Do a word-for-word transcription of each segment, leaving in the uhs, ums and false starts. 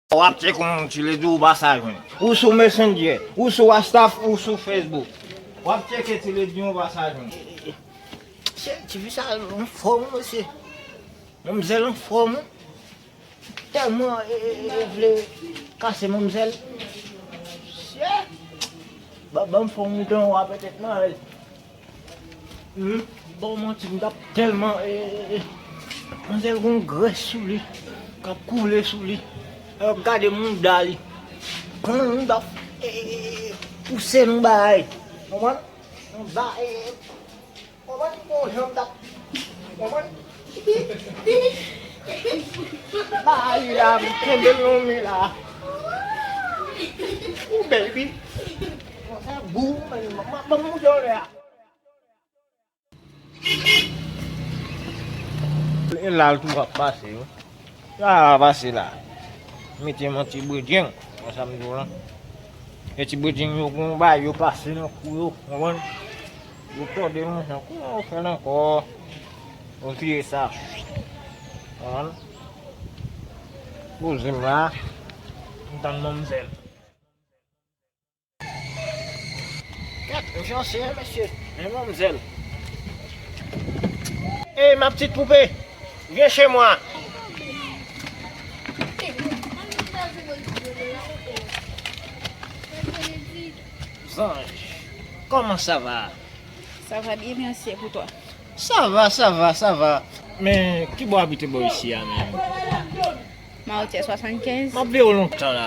W ap tcheke yon ti ledi ou pa sa jwenn. Ou sou Messenger, ou sou WhatsApp, ou sou Facebook. W ap tcheke ti ledi ou pa sa jwenn. Se ti fi sa anfòm wi mesye. Manmzèl anfòm wi. Tèlman e, e, e, vle kase manmzèl. Sye. Ba, ban m fè yon mouton wa petèt nan avè l. Hmm, bon manti m t ap tèlman e, e, e, manzèl gon grès sou li k ap koule sou li. Alò gade mouda li. Gon moun t ap e, e, e, e, pouse nou bagay. Konprann? Nou ba e, e, Konprann? Bon jan m t ap konprann. Ba li la, m kenbe l nan men la. Ou bèl wi. Bon sa gou, m ap moutre w lè a. E la l tou ap pase wi. Sa va pase la. Mete yon ti bredjeng. Wè sa m di w lan. E ti bredjeng yo gon bagay yo pase nan kou yo, konprann? Yo tòde yon jan kou yo fè l ankò. Yo tiye sa. Konprann? Poze m la. M tann manmzèl. Gad, m chanse, hein, mesye. Men manmzèl. Hey, ma petite poupée, viens chez moi. Zanj, comment ça va? Ça va bien, merci, et pour toi? Sa va, sa va, sa va. Men, ki bò w abite bò isi a menm? Mawotyè swasannkenz. M ap veye w lontan la.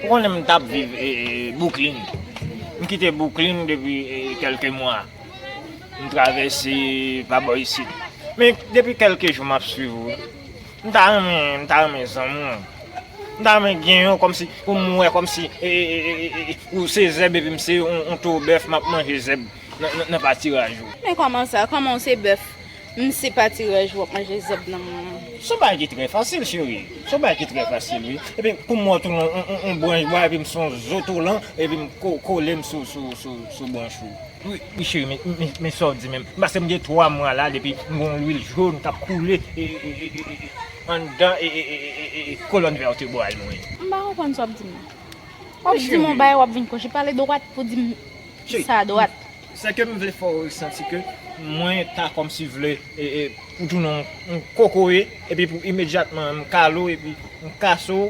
Ou konnen m t ap viv e, e, Brooklyn. M kite Brooklyn depi e, kèlke mwa. M travèse pa bò isit. Men depi kèlke jou m ap swiv ou. M ta renmen, m ta renmen zanmi w. M ta renmen gen yon kòmsi pou m wè kòmsi e, e, e, e, e, ou se zèb epi m se yon, yon towo bèf m ap manje zèb nan, nan, nan patiraj ou. Men kòman sa? Kòman w se bèf? M se patiraj w ap manje zèb nan mwen. Se yon bagay ki trè fasil, cheri. Se yon bagay ki trè fasil, wi. Epi pou m wè w tounen yon, yon, yon branch bwa, epi m se yon zo toulan, epi m ko-, kole m sou, sou, sou, sou branch ou. Wi, wi, cheri, men, men, men sa w di menm. Paske m gen twa mwa la, depi m gen yon lwil jòn k ap koule, e, e, e, e, e, anndan, e, e, e, e, e, e, kolòn vètebral mwen. M pa konprann sa w ap di m nan. W ap di m yon bagay, w ap vin koche pale dwat pou di m sa dwat. Sèke m vle fè w resanti ke mwen ta kòmsi vle, e, e, pou tounen yon, yon kokoye, epi pou imedyatman m kale w, epi m kase w,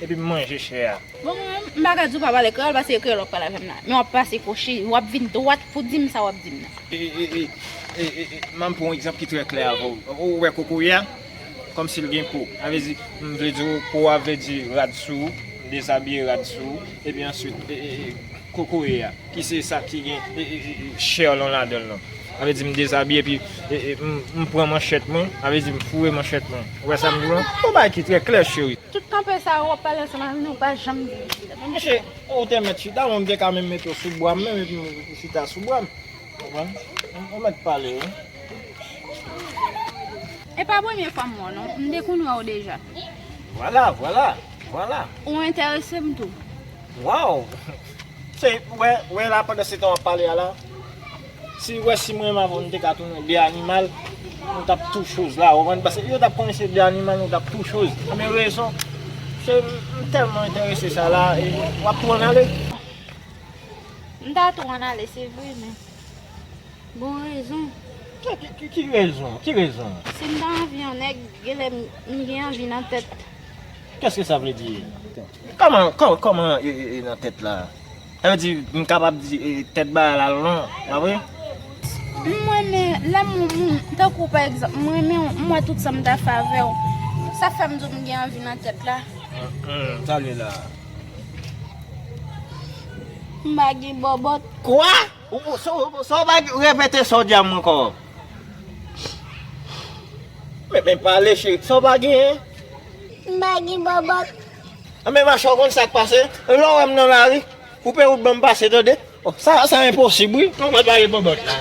epi m manje chè a. Bon, mwen menm, m pa ka di w pa pale kreyòl, paske se kreyòl w ap pale avè m la. Men w ap pase koche, w ap vin dwat pou di m sa w ap di m nan. E, e, e, e, e, e, m ap pran yon egzanp ki trè klè avè w. Ou wè kokoye a? Kòmsi l gen po. Sa vle di, m vle di w, po a vle di rad sou ou, m dezabiye rad sou ou, epi answit, e, e, e, kokoye a, ki se sa ki gen, e, e, e, e, chè lan ladan l lan. Sa vle di, m dezabiye, epi, e, e, m, m pran manchèt mwen, sa vle di, m foure manchèt mwen. Ou wè sa m di w lan? Yon bagay ki trè klè, cheri. Tout kanpe sa yo w ap pale ansanm avè m nan, ou pa janm di m chita. Mesye, ou te mèt chita, mwen m te ka menm mete w sou bra m menm, epi m chita sou bra m. Konprann? Ou, ou mèt pale, wi. E pa premye fwa m wè w, non. M te konn wè w deja. Vwala, vwala, vwala. Ou enterese m tou. Waw! Se, wè, wè la, pandan se tan w ap pale a la, si, wè, si mwen menm avè w, nou te ka tounen de animal, nou t ap tou choz la, ou konprann? Paske yo t ap konnen se de animal, nou t ap tou choz. Anben, rezon, se, m, m tèlman enterese sa la, e w ap tou ann ale? M ta tou ann ale, se vre, men. Bon rezon. Ki, ki, ki, ki rezon? Ki rezon? Si m ta anvi yon nèg, genlè m, m gen anvi nan tèt. Qu'est-ce que ça veut dire? Kòman, kò-, kòman e, e, e nan tèt la? Sa vle di, m kapab di e, tèt bagay la long, pa vre? M renmen lè m, m, tankou pa egzanp, m renmen w, m wè tout sa m ta fè avè w. Sa fè m di w m gen anvi nan tèt la. Hum, hum, sa l ye la? M pa gen bòbòt. Kwa? Ou, ou, sa, sa w pa gen, repete sa w di a mwen ankò. Men, men pale, cheri. Sa w pa genyen? M pa gen bòbòt. Anben, machè, w konn sa k pase? Lè w wè m nan lari, koupe wout ban m pase, tande? Oh, sa, sa enposib, wi. Non, mwen pa gen bòbòt la.